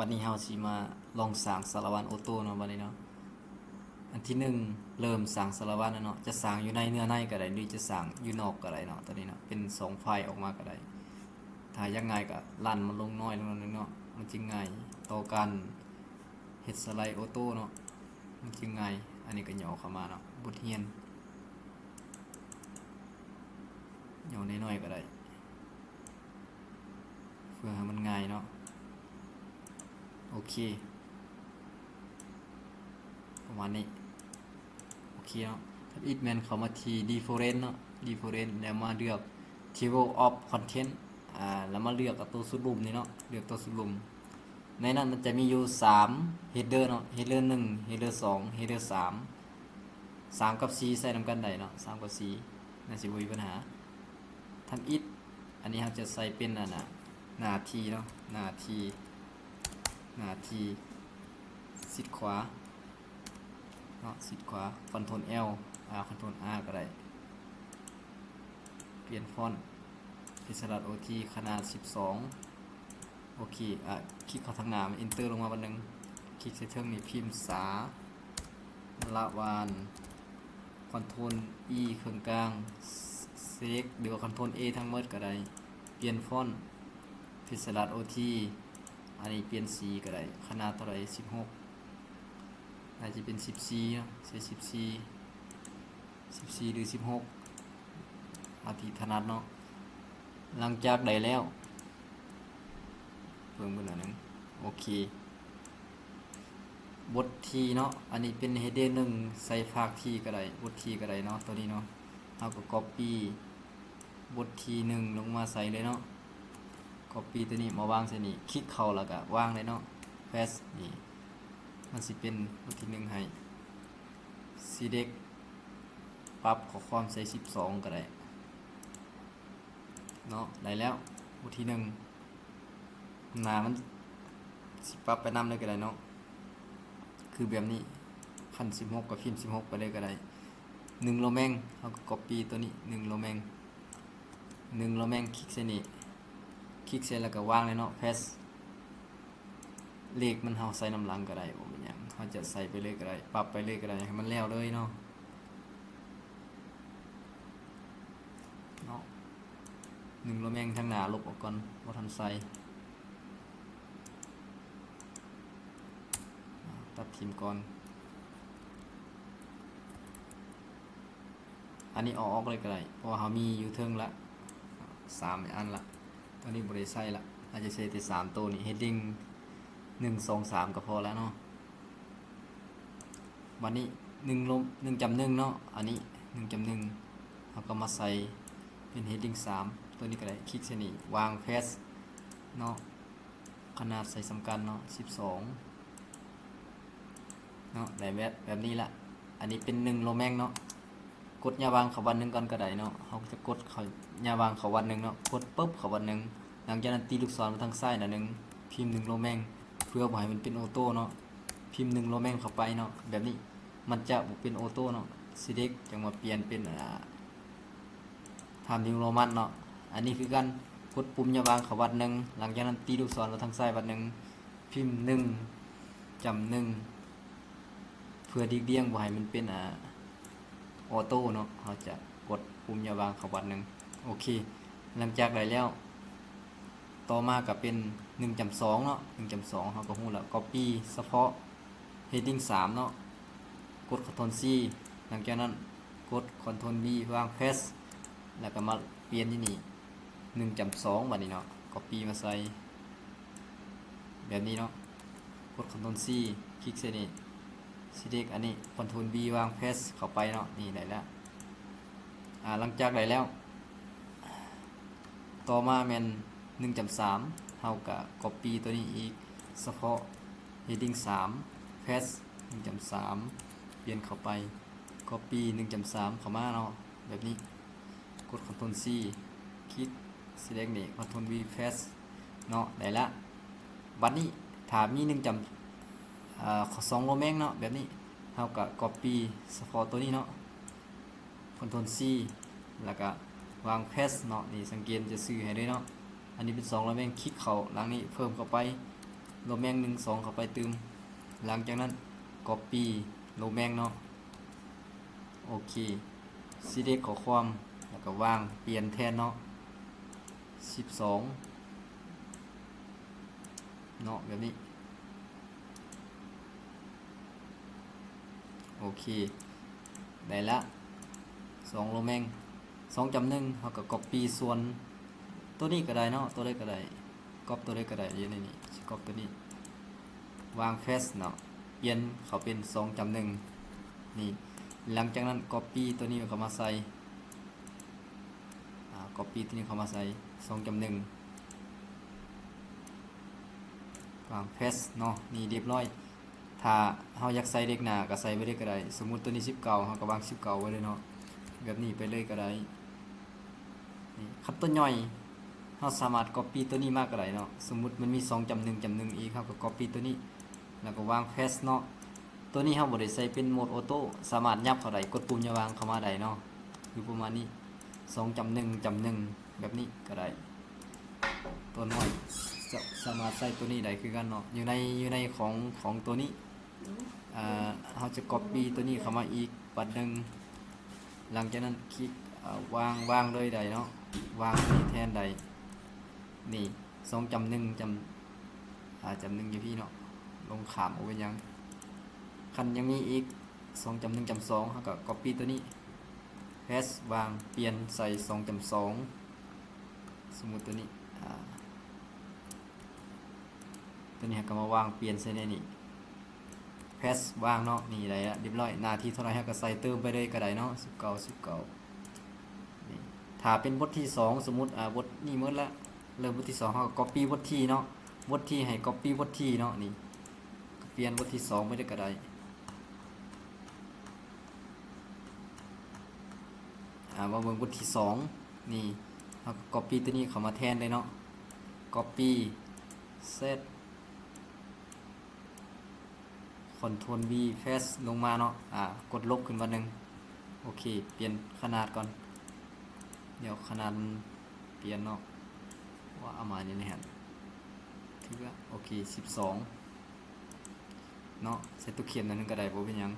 ບັດນີ້ເຮົາຊິມາລອງສ້າງສາລະວັນໂອໂຕ້ເນາະ ບັດນີ້ເນາະ. ອັນທີໜຶ່ງ ເລີ່ມສ້າງສາລະວັນແລ້ວເນາະ, ຈະສ້າງຢູ່ໃນເນື້ອໃນກໍໄດ້ ຫຼືຈະສ້າງຢູ່ນອກກໍໄດ້ເນາະ. ຕົວນີ້ເນາະ ເປັນສອງໄຟລ໌ອອກມາກໍໄດ້. ຖ້າຢາກງ່າຍກໍລັນມັນລົງໜ້ອຍໜຶ່ງເນາະ, ມັນຈຶ່ງງ່າຍຕໍ່ການເຮັດສະໄລໂອໂຕ້ເນາະ, ມັນຈຶ່ງງ່າຍ. ອັນນີ້ກໍຫຍໍ້ເຂົ້າມາເນາະ, ບົດຮຽນ ຫຍໍ້ໜ້ອຍໆກໍໄດ້ ເພື່ອໃຫ້ມັນງ່າຍເນາະ. ໂອເຄ ປະມານນີ້. ໂອເຄເນາະ, ທຳອິດແມ່ນເຂົ້າມາທີ່ Different ເນາະ, Different ແລ້ວມາເລືອກ Table of Content ອາ ແລ້ວມາເລືອກເອົາໂຕຊຸດລຸ່ມນີ້ເນາະ, ເລືອກໂຕຊຸດລຸ່ມ. ໃນນັ້ນມັນຈະມີຢູ່ສາມ Header ເນາະ, Header ໜຶ່ງ Header ສອງ Header ສາມ ສາມກັບສີ່ໃສ່ນຳກັນໄດ້ເນາະ, ສາມກັບສີ່ ໜ້າຊິບໍ່ມີບັນຫາ. ທຳອິດ ອັນນີ້ເຮົາຈະໃສ່ເປັນ ອັນນ່າ ໜ້າທີ່ເນາະ, ໜ້າທີ່ ໜ້າທີ່ ຊິດຂວາເນາະ, ຊິດຂວາ Ctrl L ອາ Ctrl R ກໍໄດ້. ປ່ຽນຟອນ ເປັນສະຫຼັດໂອທີ ຂະໜາດສິບສອງ. ໂອເຄ ອາ ຄລິກເຂົ້າທາງໜ້າ Enter ລົງມາບາດໜຶ່ງ, ຄລິກໃສ່ເທິງນີ້ ພິມສາລະວານ Ctrl E ເຄິ່ງກາງ Select ຫຼືວ່າ Ctrl A ທັງໝົດກໍໄດ້. ປ່ຽນຟອນ ເປັນສະຫຼັດໂອທີ ອັນນີ້ປ່ຽນສີກໍໄດ້. ຂະໜາດເທົ່າໃດ? ສິບຫົກ ໜ້າຈະເປັນສິບສີ່ເນາະ, ໃສ່ສິບສີ່ ສິບສີ່ ຫຼື ສິບຫົກ ເອົາທີ່ຖະໜັດເນາະ. ຫຼັງຈາກໄດ້ແລ້ວ ເພີ່ມຂຶ້ນໜ້ອຍໜຶ່ງ. ໂອເຄ ບົດທີເນາະ, ອັນນີ້ເປັນ Header ໜຶ່ງ ໃສ່ພາກທີກໍໄດ້ ບົດທີກໍໄດ້ເນາະ. ຕົວນີ້ເນາະ ເຮົາກໍ Copy ບົດທີໜຶ່ງລົງມາໃສ່ເລີຍເນາະ, Copy ຕົວນີ້ມາວາງໃສ່ນີ້, ຄລິກເຂົ້າແລ້ວກໍວາງເລີຍເນາະ, Paste ນີ້ ມັນຊິເປັນບົດທີໜຶ່ງໃຫ້. Select ປັບຂໍ້ຄວາມໃສ່ສິບສອງກໍໄດ້ເນາະ. ໄດ້ແລ້ວ ບົດທີໜຶ່ງ ໜ້າມັນຊິປັບໄປນຳເລີຍກໍໄດ້ເນາະ, ຄືແບບນີ້. ຄັນສິບຫົກກໍພິມສິບຫົກໄປເລີຍກໍໄດ້. ໜຶ່ງໂຣແມງ ເຮົາກໍ Copy ຕົວນີ້ ໜຶ່ງໂຣແມງ ໜຶ່ງໂຣແມງ ຄລິກໃສ່ນີ້, ຄລິກໃສ່ແລ້ວກໍວາງເລີຍເນາະ, Paste. ເລກມັນເຮົາໃສ່ນຳຫຼັງກໍໄດ້ ບໍ່ເປັນຫຍັງ, ເຮົາຈະໃສ່ໄປເລີຍກໍໄດ້ ປັບໄປເລີຍກໍໄດ້ ໃຫ້ມັນແລ້ວເລີຍເນາະ ເນາະ. ໜຶ່ງໂຣແມງທາງໜ້າລົບອອກກ່ອນ ບໍ່ທັນໃສ່, ຕັດຖິ້ມກ່ອນ. ອັນນີ້ເອົາອອກເລີຍກໍໄດ້ ເພາະວ່າເຮົາມີຢູ່ເທິງລະສາມອັນລະ, ຕົວນີ້ບໍ່ໄດ້ໃສ່ລະ. ອາດຈະໃສ່ແຕ່ສາມໂຕນີ້ Heading ໜຶ່ງ ສອງ ສາມ ກໍພໍລະເນາະ. ບັດນີ້ ໜຶ່ງລົບ ໜຶ່ງຈ້ຳໜຶ່ງເນາະ, ອັນນີ້ ໜຶ່ງຈ້ຳໜຶ່ງ ເຮົາກໍມາໃສ່ເປັນ Heading ສາມ ຕົວນີ້ກໍໄດ້. ຄລິກໃສ່ນີ້ ວາງ Paste ເນາະ, ຂະໜາດໃສ່ສ່ຳກັນເນາະ ສິບສອງ ເນາະ, ໄດ້ແບບ ແບບນີ້ລະ. ອັນນີ້ເປັນໜຶ່ງໂຣແມງເນາະ, ກົດຍາວວາງເຂົ້າວັນໜຶ່ງກ່ອນກໍໄດ້ເນາະ. ເຮົາຈະກົດເຂົ້າ ຍາວວາງເຂົ້າວັນໜຶ່ງເນາະ, ກົດປຶບເຂົ້າວັນໜຶ່ງ, ຫຼັງຈາກນັ້ນຕີລູກສອນມາທາງຊ້າຍໜ້ອຍໜຶ່ງ, ພິມໜຶ່ງໂຣແມງເພື່ອບໍ່ໃຫ້ມັນເປັນໂອໂຕ້ເນາະ, ພິມໜຶ່ງໂຣແມງເຂົ້າໄປເນາະ, ແບບນີ້ມັນຈະບໍ່ເປັນໂອໂຕ້ເນາະ. Select ຈັ່ງມາປ່ຽນເປັນ ອາ Times New Roman ເນາະ. ອັນນີ້ຄືກັນ ກົດປຸ່ມຍາວວາງເຂົ້າວັນໜຶ່ງ, ຫຼັງຈາກນັ້ນຕີລູກສອນມາທາງຊ້າຍວັນໜຶ່ງ, ພິມໜຶ່ງຈ້ຳໜຶ່ງ ເພື່ອຫຼີກລ່ຽງບໍ່ໃຫ້ມັນເປັນ ອາ ໂອໂຕ້ເນາະ, ເຮົາຈະກົດປຸ່ມຍາວວາງເຂົ້າວັນໜຶ່ງ. ໂອເຄ ຫຼັງຈາກໄດ້ແລ້ວ ຕໍ່ມາກໍເປັນໜຶ່ງຈ້ຳສອງເນາະ, ໜຶ່ງຈ້ຳສອງ ເຮົາກໍຮູ້ແລ້ວ Copy ສະເພາະ Heading ສາມເນາະ, ກົດ Ctrl C, ຫຼັງຈາກນັ້ນກົດ Ctrl V ວາງ Paste ແລ້ວກໍມາປ່ຽນຢູ່ນີ້ ໜຶ່ງຈ້ຳສອງ ບາດນີ້ເນາະ, Copy ມາໃສ່ແບບນີ້ເນາະ, ກົດ Ctrl C ຄລິກໃສ່ນີ້ Select ອັນນີ້ Ctrl V ວາງ Paste ເຂົ້າໄປເນາະ, ນີ້ໄດ້ແລ້ວ. ອາ ຫຼັງຈາກໄດ້ແລ້ວ ຕໍ່ມາແມ່ນໜຶ່ງຈ້ຳສາມ ເຮົາກະ Copy ຕົວນີ້ອີກ ສະເພາະ Heading ສາມ Paste ໜຶ່ງຈ້ຳສາມ ປ່ຽນເຂົ້າໄປ Copy ໜຶ່ງຈ້ຳສາມ ເຂົ້າມາເນາະ ແບບນີ້, ກົດ Ctrl C ຄລິກ Select ນີ້ Ctrl V Paste ເນາະ, ໄດ້ລະ. ບັດນີ້ຖ້າມີໜຶ່ງຈ້ຳ ອາ ສອງໂຣແມງເນາະ ແບບນີ້ ເຮົາກະ Copy ສະເພາະຕົວນີ້ເນາະ Ctrl C ແລ້ວກະວາງ Paste ເນາະ, ນີ້ສັງເກດຈະຊື່ໃຫ້ເລີຍເນາະ. ອັນນີ້ເປັນສອງໂຣແມງ, ຄລິກເຂົ້າຫຼັງນີ້ ເພີ່ມເຂົ້າໄປ ໂຣແມງ ໜຶ່ງ ສອງ ເຂົ້າໄປຕື່ມ. ຫຼັງຈາກນັ້ນ ກັອບປີ້ໂຣແມງເນາະ. ໂອເຄ ຊິເລກຂໍ້ຄວາມ ແລ້ວກໍວາງປ່ຽນແທນເນາະ ສິບສອງ ເນາະ ແບບນີ້. ໂອເຄ ໄດ້ລະ ສອງໂຣແມງ ສອງຈຳໜຶ່ງ ເຮົາກໍກັອບປີ້ສ່ວນໂຕນີ້ກໍໄດ້ເນາະ ໂຕໃດກໍໄດ້ ກັອບໂຕໃດກໍໄດ້ ຢູ່ໃນນີ້ ຊິກັອບໂຕນີ້ ວາງເພສເນາະ ປ່ຽນເຂົ້າເປັນສອງຈຳໜຶ່ງ ນີ້. ຫຼັງຈາກນັ້ນກັອບປີ້ໂຕນີ້ເຂົ້າມາໃສ່ ອາ ກັອບປີ້ໂຕນີ້ເຂົ້າມາໃສ່ ສອງຈຳໜຶ່ງ ວາງເພສເນາະ ນີ້ ຮຽບຮ້ອຍ. ຖ້າເຮົາຢາກໃສ່ເລກໜ້າກໍໃສ່ໄວ້ເລີຍກໍໄດ້ ສົມມຸດໂຕນີ້ສິບເກົ້າ ເຮົາກໍວາງສິບເກົ້າໄວ້ເລີຍເນາະ ແບບນີ້ໄປເລີຍກໍໄດ້. ນີ້ ຄັນໂຕຍ່ອຍ ເຮົາສາມາດກັອບປີ້ໂຕນີ້ມາກໍໄດ້ເນາະ ສົມມຸດມັນມີສອງຈຳໜຶ່ງ ຈຳໜຶ່ງອີກ ເຮົາກໍກັອບປີ້ໂຕນີ້ ແລ້ວກໍວາງເພສເນາະ. ໂຕນີ້ເຮົາບໍ່ໄດ້ໃສ່ເປັນໂໝດໂອໂຕ້ ສາມາດຫຍັບເຂົ້າໄດ້ ກົດປຸ່ມຫຍັບວາງເຂົ້າມາໄດ້ເນາະ ຢູ່ປະມານນີ້ ສອງຈຳໜຶ່ງ ຈຳໜຶ່ງ ແບບນີ້ກໍໄດ້. ໂຕນ້ອຍຈະສາມາດໃສ່ໂຕນີ້ໄດ້ຄືກັນເນາະ ຢູ່ໃນ ຢູ່ໃນຂອງ ຂອງໂຕນີ້ ອາ ເຮົາຈະກັອບປີ້ໂຕນີ້ເຂົ້າມາອີກບາດໜຶ່ງ. ຫຼັງຈາກນັ້ນຄລິກ ອາ ວາງ ວາງເລີຍໄດ້ເນາະ ວາງນີ້ແທນໄດ້ ນີ້ ສອງຈຳໜຶ່ງ ຈຳ ອາ ຈຳໜຶ່ງຢູ່ພີ້ເນາະ ລົງຂ້າມ ບໍ່ເປັນຫຍັງ. ຄັນຍັງມີອີກ ສອງຈຳໜຶ່ງ ຈຳສອງ ເຮົາກໍກັອບປີ້ໂຕນີ້ ເພສ ວາງ ປ່ຽນໃສ່ສອງຈຳສອງ ສົມມຸດໂຕນີ້ ອາ ໂຕນີ້ເຮົາກໍມາວາງປ່ຽນໃສ່ໃນນີ້ ເພສ ວາງເນາະ ນີ້ໄດ້ລະ ຮຽບຮ້ອຍ. ໜ້າທີເທົ່າໃດເຮົາກໍໃສ່ເຕີມໄປເລີຍກໍໄດ້ເນາະ ສິບເກົ້າ ສິບເກົ້າ ນີ້. ຖ້າເປັນບົດທີສອງ ສົມມຸດ ອາ ບົດນີ້ໝົດລະ ເລີ່ມບົດທີສອງ ເຮົາກໍກັອບປີ້ບົດທີເນາະ ບົດທີໃຫ້ກັອບປີ້ບົດທີເນາະ ນີ້ ກໍປ່ຽນບົດທີສອງໄປເລີຍກໍໄດ້. ອາ ມາເບິ່ງບົດທີສອງ ນີ້ ເຮົາກໍກັອບປີ້ໂຕນີ້ເຂົ້າມາແທນເລີຍເນາະ ກັອບປີ້ ເຊດ ຄອນໂທຣນວີ ເພສ ລົງມາເນາະ ອາ ກົດລົບຂຶ້ນບາດໜຶ່ງ. ໂອເຄ ປ່ຽນຂະໜາດກ່ອນ ດຽວຂະໜາດມັນປ່ຽນເນາະ ວ່າເອົາມາຢູ່ໃນຫັ້ນ ຖືກລະ. ໂອເຄ ສິບສອງ ເນາະ ໃສ່ຕົວເຂັມໜ້ອຍໜຶ່ງກໍໄດ້ ບໍ່ເປັນຫຍັງ.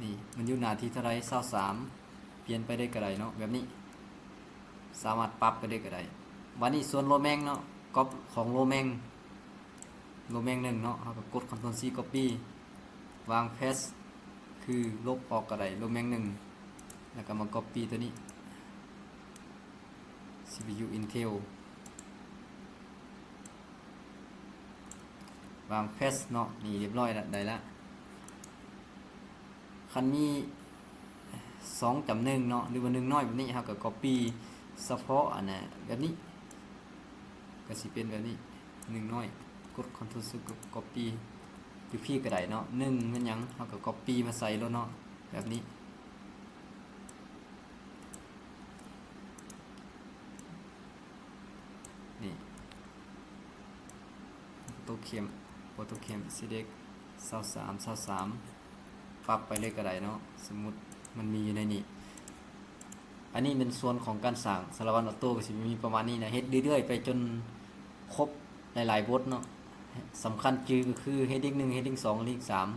ນີ້ ມັນຢູ່ໜ້າທີເທົ່າໃດ ຊາວສາມ ປ່ຽນໄປເລີຍກໍໄດ້ເນາະ ແບບນີ້ ສາມາດປັບໄປເລີຍກໍໄດ້. ບາດນີ້ສ່ວນໂຣແມງເນາະ ກັອບຂອງໂຣແມງ ໂຣແມງ ໜຶ່ງ ເນາະ ເຮົາກໍກົດຄອນໂທຣນຊີ ກັອບປີ້ ວາງເພສ ຄືລົບອອກກໍໄດ້ ໂຣແມງ ໜຶ່ງ ແລ້ວກໍມາກັອບປີ້ໂຕນີ້ ຊີພີຢູ ອິນເທວ ວາງເພສເນາະ ນີ້ ຮຽບຮ້ອຍລະ ໄດ້ລະ. ຄັນມີສອງຈຳໜຶ່ງເນາະ ຫຼືວ່າໜຶ່ງນ້ອຍແບບນີ້ ເຮົາກໍກັອບປີ້ສະເພາະອັນນະ ແບບນີ້ ກໍຊິເປັນແບບນີ້ ໜຶ່ງນ້ອຍ ກົດຄອນໂທຣນຊີ ກັອບ ກັອບປີ້ຢູ່ພີ້ກໍໄດ້ເນາະ. ໜຶ່ງແມ່ນຫຍັງ ເຮົາກໍກັອບປີ້ມາໃສ່ໂລດເນາະ ແບບນີ້. ນີ້ ໂຕເຂັມ ໂອໂຕເຂັມ ຊີເລັກ ຊາວສາມ ຊາວສາມ ປັບໄປເລີຍກໍໄດ້ເນາະ ສົມມຸດມັນມີຢູ່ໃນນີ້. ອັນນີ້ແມ່ນສ່ວນຂອງການສ້າງ ສາລະວັນອອໂຕ້ກໍຊິມີປະມານນີ້ນະ ເຮັດເລື້ອຍໆໄປຈົນຄົບຫຼາຍໆບົດເນາະ. ສຳຄັນຈື່ກໍຄືເຮັດດິກໜຶ່ງ ເຮັດດິກສອງ ເຮັດດິກສາມ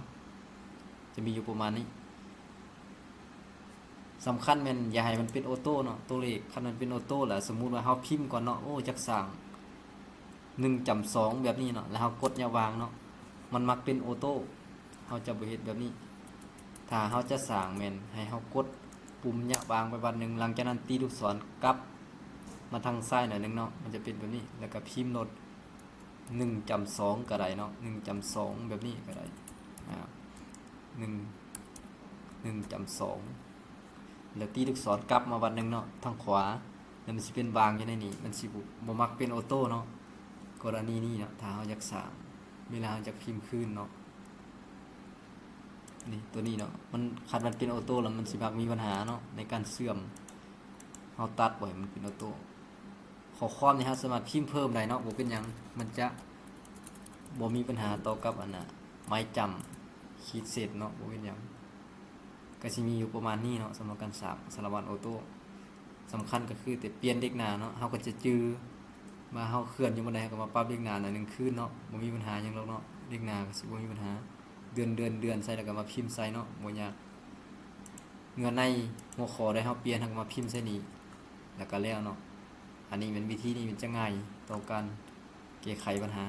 ຈະມີຢູ່ປະມານນີ້. ສຳຄັນແມ່ນຢ່າໃຫ້ມັນເປັນໂອໂຕ້ເນາະ ຕົວເລກ ຄັນມັນເປັນໂອໂຕ້ແລ້ວ ສົມມຸດວ່າເຮົາພິມກ່ອນເນາະ ໂອ້ ຢາກສ້າງໜຶ່ງຈຳສອງແບບນີ້ເນາະ ແລ້ວເຮົາກົດຍະວາງເນາະ ມັນມັກເປັນໂອໂຕ້ ເຮົາຈະບໍ່ເຮັດແບບນີ້. ຖ້າເຮົາຈະສ້າງແມ່ນໃຫ້ເຮົາກົດປຸ່ມຍະວາງໄປບາດໜຶ່ງ ຫຼັງຈາກນັ້ນຕີລູກສອນກັບມາທາງຊ້າຍໜ້ອຍໜຶ່ງເນາະ ມັນຈະເປັນແບບນີ້ ແລ້ວກໍພິມໂລດ ໜຶ່ງຈຳສອງກໍໄດ້ເນາະ ໜຶ່ງຈຳສອງແບບນີ້ກໍໄດ້ ອາ ໜຶ່ງ ໜຶ່ງຈຳສອງ ແລ້ວຕີລູກສອນກັບມາບາດໜຶ່ງເນາະ ທາງຂວາ ແລ້ວມັນຊິເປັນວາງຢູ່ໃນນີ້ ມັນຊິບໍ່ ບໍ່ມັກເປັນໂອໂຕ້ເນາະ. ກໍລະນີນີ້ເນາະ ຖ້າເຮົາຢາກສ້າງ ເວລາເຮົາຢາກພິມຄືນເນາະ ນີ້ ຕົວນີ້ເນາະ ມັນ ຄັນມັນເປັນໂອໂຕ້ແລ້ວ ມັນຊິມັກມີບັນຫາເນາະ ໃນການເຊື່ອມ ເຮົາຕັດບໍ່ໃຫ້ມັນເປັນໂອໂຕ້. ຂໍ້ຄວາມນີ້ເຮົາສາມາດພິມເພີ່ມໄດ້ເນາະ ບໍ່ເປັນຫຍັງ ມັນຈະບໍ່ມີບັນຫາຕໍ່ກັບອັນນະ ໄມ້ຈຳ ຂີດເສັ້ນເນາະ ບໍ່ເປັນຫຍັງ. ກໍຊິມີຢູ່ປະມານນີ້ເນາະ ສຳລັບການສ້າງສາລະວັນໂອໂຕ້. ສຳຄັນກໍຄືແຕ່ປ່ຽນເລກໜ້າເນາະ ເຮົາກໍຈະຈື່ ວ່າເຮົາເຄື່ອນຢູ່ບ່ອນໃດ ເຮົາກໍມາປັບເລກໜ້າໜ້ອຍໜຶ່ງຄືນເນາະ ບໍ່ມີບັນຫາຫຍັງດອກເນາະ ເລກໜ້າກໍຊິບໍ່ມີບັນຫາ ເດືອນ ເດືອນ ເດືອນ ໃສ່ແລ້ວກໍມາພິມໃສ່ເນາະ ບໍ່ຍາກ. ເງື່ອນໃນຫົວຂໍ້ໃດເຮົາປ່ຽນ ເຮົາກໍມາພິມໃສ່ນີ້ ແລ້ວກໍແລ້ວເນາະ. ອັນນີ້ແມ່ນວິທີນີ້ມັນຈະງ່າຍຕໍ່ການແກ້ໄຂບັນຫາ.